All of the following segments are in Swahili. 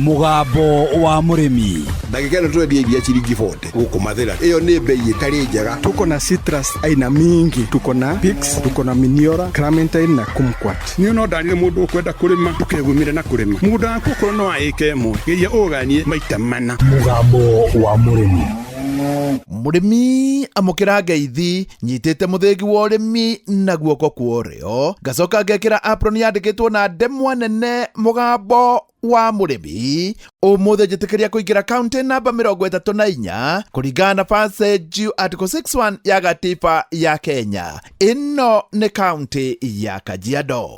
Mũgambo wa Mũrĩmi. Ndagĩka ĩno tũrendia iria ciringi 40 gũkũ Mathĩra. Ĩyo nĩ mbei ĩtarĩ njega. Tuko na citrus aina mingi, tuko na Pix, tuko na Miniora, Clementine na Kumquat. Niĩ no ndarire mũndũ ũkwenda kũrĩma, ndũkegumire na kũrĩma mũgũnda waku. Okorwo no wa ĩka ĩmwe, geria ũganie maita mana. Mũgambo wa Mũrĩmi. Mũrĩmi, amũkĩra ngeithi nyitĩte mũthĩgi wa ũrĩmi na guoko kwa ũrĩo, ngacoka ngekĩra apron yandĩkĩtwo na ndemwa nene "Mũgambo wa Mũrĩmi". Ũmũthĩ njĩtĩkĩria kũingĩra kaunti namba 34 kũringana na passage article 61 ya gatiba ya Kenya. Ĩno nĩ kaunti ya Kajiado.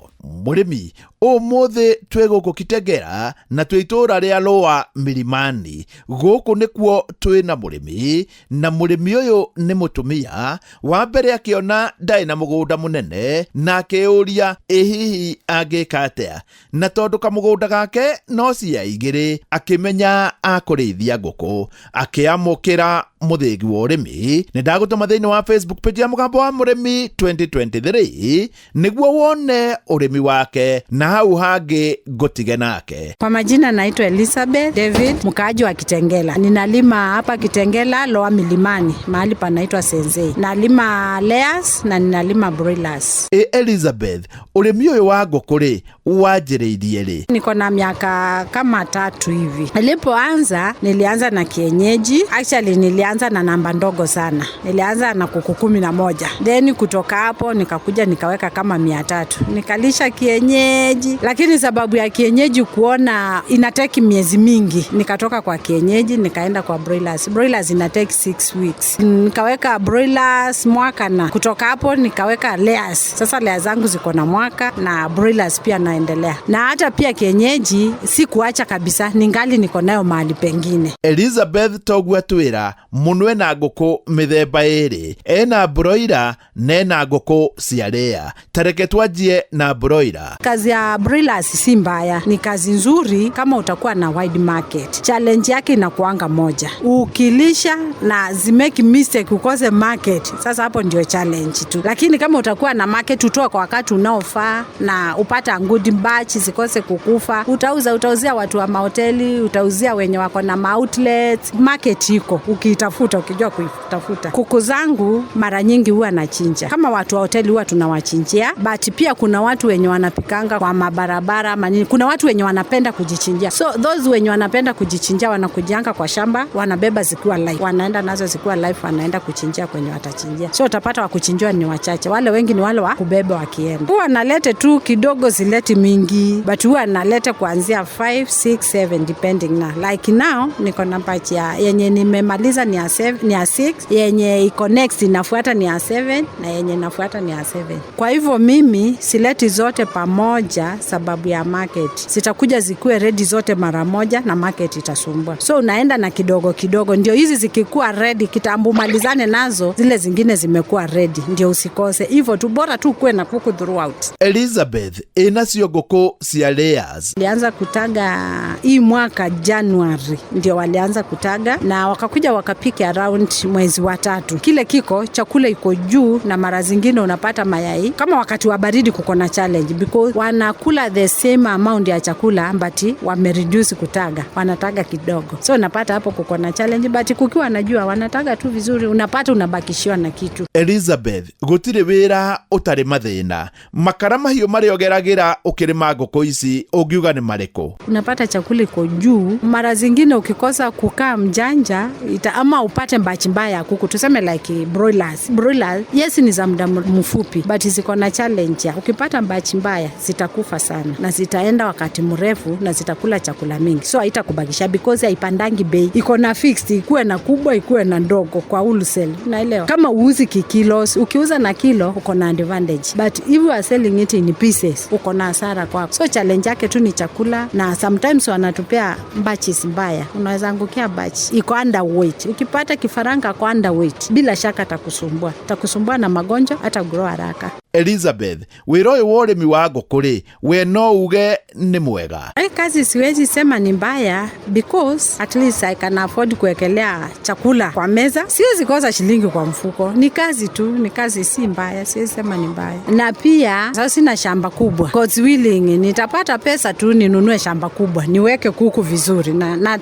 Mũrĩmi, ũmũthĩ twĩ gũkũ Kitengera na twĩ itũũra rĩa Lower Milimani. Gũkũ nĩkuo twĩ na mũrĩmi, na mũrĩmi ũyũ nĩ mũtumia wa mbere. Akĩona ndarĩ na mũgũnda mũnene na akĩũria ĩ hihi angĩka atĩa, na tondũ kamũgũnda gake no cia igĩrĩ, akĩmenya akũrĩithia ngũkũ. Akĩamũkĩra mũthĩgi wa ũrĩmi. Nĩ ndagũtũma thĩinĩ wa Facebook page ya Mũgambo wa Mũrĩmi 2023 nĩguo wone ũrĩmi wake, na hau hangĩ ngũtige nake. Kwa majina naitwa Elizabeth David, mkaaji wa Kitengela. Ninalima hapa Kitengela, Lower Milimani, mahali panaitwa Senzei. Nalima layers na ninalima broilers. Ĩ Elizabeth, ũrĩmi ũyũ wa ngũkũ rĩ, wanjĩrĩirie rĩ? Niko na miaka kama 3 hivi. Nilipoanza nilianza na kienyeji. Actually, nilianza na namba ndogo sana. Nilianza na kuku 11. Then kutoka hapo nikakuja nikaweka kama 300. Nikalisha kienyeji, lakini sababu ya kienyeji kuona inatake miezi mingi, nikatoka kwa kienyeji nikaenda kwa broilers. Broilers ina take 6 weeks. Nikaweka broilers mwaka, na kutoka hapo nikaweka layers. Sasa layers zangu ziko na mwaka na broilers pia naendelea, na hata pia kienyeji si kuacha kabisa, ningali niko nayo mahali pengine. Elizabeth toguo atwĩra mũno, ena ngũkũ mĩthemba ĩrĩ, ena broiler na ena ngũkũ cia layer. Tareke twanjie na broiler. Kazi ya broilers si mbaya, ni kazi nzuri kama utakuwa na wide market. Challenge yake inakuanga moja, ukilisha na zimake mistake ukose market, sasa hapo ndio challenge tu. Lakini kama utakuwa na market, utoe kwa wakati unaofaa na upata good batch, zikose kukufa, utauza, utauzia watu wa mahoteli, utauzia wenye wako na maoutlets. Market iko ukiitafuta, ukijua kuitafuta. Kuku zangu mara nyingi huwa nachinja, kama watu wa hoteli huwa tunawachinjia, but pia kuna watu wenye wanapikanga kwa mabarabara ama nini. Kuna watu wenye wanapenda kujichinjia, so those wenye wanapenda kujichinjia wanakujanga kwa shamba, wanabeba zikiwa live, wanaenda nazo zikiwa live, wanaenda kuchinjia kwenye watachinjia. So utapata wa kuchinjiwa ni wachache, wale wengi ni wale wa kubeba wakienda. Huwa nalete tu kidogo, sileti mingi, but huwa nalete kuanzia 5, 6, 7 depending na like now niko na batch ya yenye nimemaliza ni ya 7, ni ya 6, yenye iko next inafuata ni ya 7 na yenye inafuata ni ya 7. Kwa hivyo mimi sileti zote pamoja sababu ya market. Zitakuja zikuwe ready zote mara moja na market itasumbua. So unaenda na kidogo kidogo, ndio hizi zikikuwa ready kitambo malizane nazo, zile zingine zimekuwa ready, ndio usikose. Hivyo tu, bora tu kuwe na kuku throughout. Elizabeth, ĩnacio ngũkũ cia layers? Walianza kutaga hii mwaka Januari, ndio walianza kutaga na wakakuja wakapika around mwezi wa tatu. Kile kiko chakula iko juu, na mara zingine unapata mayai kama wakati wa baridi kuko na challenge because wanakula the same amount ya chakula but wamereduce kutaga, wanataga kidogo, so unapata hapo kuko na challenge, but kukiwa na jua wanataga tu vizuri, unapata unabakishiwa na kitu. Elizabeth, gũtirĩ wĩra ũtarĩ mathĩna. Makara mahiũ marĩa ũgeragĩra ũkĩrĩma ngũkũ ici ũngiuga nĩ marĩkũ? Unapata chakula iko juu, mara zingine ukikosa kukaa mjanja ama upate batch mbaya ya kuku, tuseme like broilers. Broilers, yes, ni za muda mfupi but ziko na challenge ya ukipata batch mbaya zitakufa sana na zitaenda wakati mrefu na zitakula chakula mingi, so haitakubakisha because haipandangi bei, iko na fixed, ikuwe na kubwa ikuwe na ndogo kwa wholesale, unaelewa? Kama uuzi kikilos, ukiuza na kilo uko na advantage, but if you are selling it in pieces uko na hasara kwako. So challenge yake tu ni chakula, na sometimes wanatupea batches mbaya, unaweza angukia batch iko underweight. Ukipata kifaranga kwa underweight, bila shaka takusumbua, takusumbua na magonjwa, hata grow haraka. Elizabeth, wĩra ũyũ wa ũrĩmi wa ngũkũ rĩ, we no uge nĩ mwega? Hii kazi siwezi sema ni mbaya because at least I can afford kuwekelea chakula kwa meza. Siwezi kosa shilingi kwa mfuko. Ni kazi tu, ni kazi, si mbaya, siwezi sema ni mbaya. Na pia sasa sina shamba kubwa. God's willing nitapata pesa tu ninunue shamba kubwa, niweke kuku vizuri na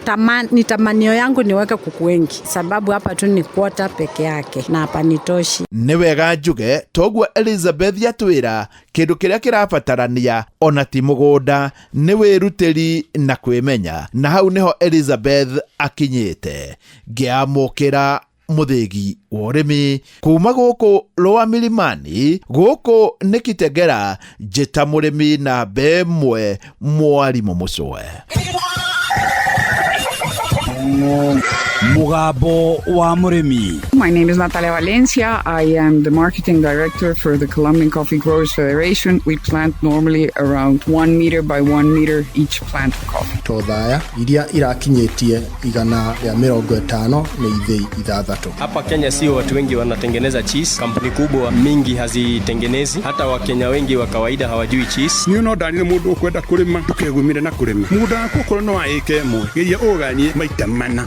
ni tamanio yangu niweke kuku wengi, sababu hapa tu ni quarter peke yake na hapa nitoshi. Nĩ wega njuge toguo Elizabeth atwĩra kĩndũ kĩrĩa kĩrabatarania ona ti mũgũnda, nĩ wĩrutĩri na kwĩmenya, na hau nĩho Elizabeth akinyĩte. Ngĩamũkĩra mũthĩgi wa ũrĩmi kuma gũkũ Lower Milimani, gũkũ nĩ Kitengela, njĩta mũrĩmi namba ĩmwe, mwarimũ Mũcwe. Mũgambo wa mũrĩmi. My name is Natalia Valencia. I am the marketing director for the Colombian Coffee Growers Federation. We plant normally around 1 meter by 1 meter each plant of coffee. Tothaya iria irakinyĩtie 150 nĩ ithĩi 6. Hapa Kenya sio watu wengi wanatengeneza cheese. Kampuni kubwa mingi hazitengenezi, hata Wakenya wengi wa kawaida hawajui cheese. Niĩ no ndarire mũndũ ũkwenda kũrĩma ndũkegumire na kũrĩma. Mũgũnda waku okorwo nĩ wa ĩka ĩmwe, geria ũganie maita mana.